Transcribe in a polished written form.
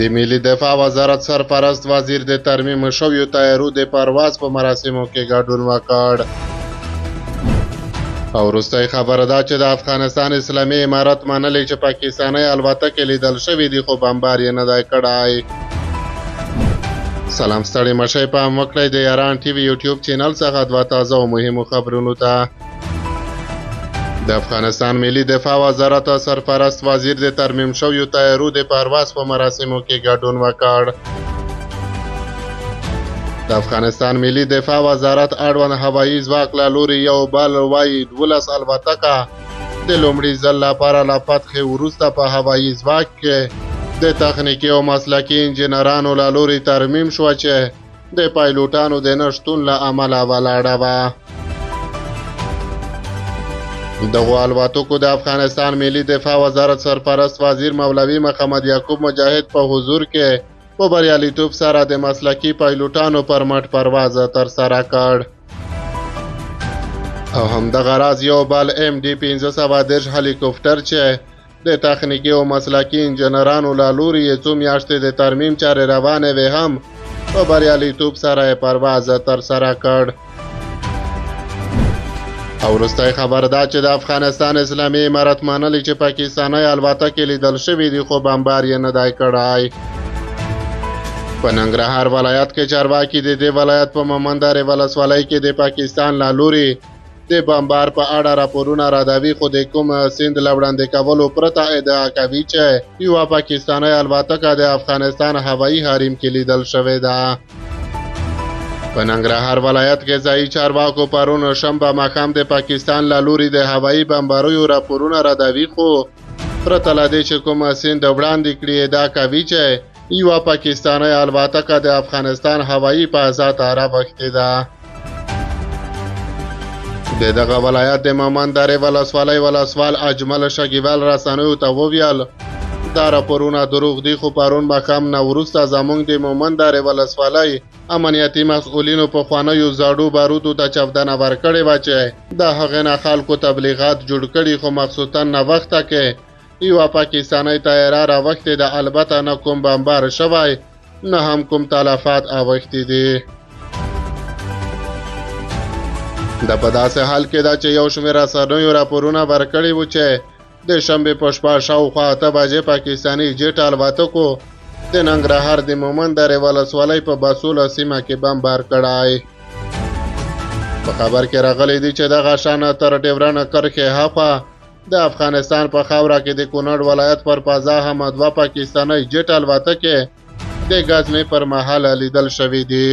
د ملي دفاع وزارت سرپرست وزیر د ترمیم شویو طیارو د پرواز په مراسمو کې ګډون وکړ. او وروستۍ خبره دا چې د افغانستان اسلامي امارت منلې چې پاکستانۍ الوتکې لیدل شوې دي، خو بمبار یې نه دی کړی. سلام، ستړي مشئ، پام وکړئ د یاران ټي وي یوټیوب چینل څخه دوه تازه او مهمو خبرونو ته. د افغانستان ملي دفاع وزارت سرپرست وزیر د ترمیم شویو طیارو د پرواز په مراسمو کې ګډون وکړ. د افغانستان ملي دفاع وزارت اړوند هوایي ځواک له لوري یو بل وایي 12 الوتکه د لومړي ځل لپاره له فتحې وروسته په هوایي ځواک کې د تخنیکي او مسلکي انجینرانو له لوري ترمیم شوه چې د پایلوټانو د نه شتون له امله ولاړه وه. دغو الوتکو د افغانستان ملي دفاع وزارت سرپرست وزیر مولوي محمد یعقوب مجاهد په حضور کې په بریالیتوب سره د مسلکي پایلوټانو پر مټ پرواز ترسره کړ. او همدغه راز یو بل ام ډي 530 هلیکوپټر چې د تخنیکي او مسلکي انجنیرانو له لوري یې څو میاشتې د ترمیم چارې روانې وې هم په بریالیتوب سره یې پرواز ترسره کړ. او وروستۍ خبر دا چې د افغانستان اسلامي امارت منلې چې پاکستانۍ الوتکې لیدل شوې دي، خو بمبار یې نه دی کړی. په ننګرهار ولایت کې چارواکي د دې ولایت په مومندرې ولسوالۍ کې د پاکستان له لوري د بمبار په اړه راپورونه ردوي، خو د کوم سند له وړاندې کولو پرته ادعا کوي چې یوه پاکستانۍ الوتکه د افغانستان هوایي حریم کې لیدل شوې ده. په ننګرهار ولایت کې ځایي چارواکو پرون شنبه ماښام د پاکستان له لوري د هوایي بمباریو راپورونه ردوي، خو پرته له دې چې کوم سند وړاندې کړي ادعا کوي چې یوه پاکستانۍ الوتکه د افغانستان هوایي فضا ته راوښتې ده. د دغه ولایت د مومندرې ولسوالۍ ولسوال اجمل شګیوال رسنیو ته وویل، دا راپورونه دروغ دي، خو پرون ماښام نه وروسته زموږ د مومندرې ولسوالۍ امنیتي مسؤلینو پخوانیو زړو بارودو ته چاودنه ورکړې وه چې د هغې نه خلکو تبلیغات جوړ کړي، خو مخصوصا ناوخته کې یوه پاکستانۍ طیاره راوښتې ده، البته نه کوم بمبار شوی نه هم کوم تلفات اوښتي دي. دا په داسې حال کې ده چې یو شمېر رسنیو راپورونه ورکړي وو چې د شنبې په شپه شاوخوا 8 بجې پاکستاني جېټ الوتکو د ننګرهار د مومندرې ولسوالۍ په بسوله سیمه کې بمبار کړی. په خبر کې راغلي دي چې دغه شان تر ډیورنډ کرښې هاخوا د افغانستان په خاوره کې د کونړ ولایت پر فضا هم دوه پاکستانۍ جېټ الوتکې د ګزمې پر مهال لیدل شوې دي.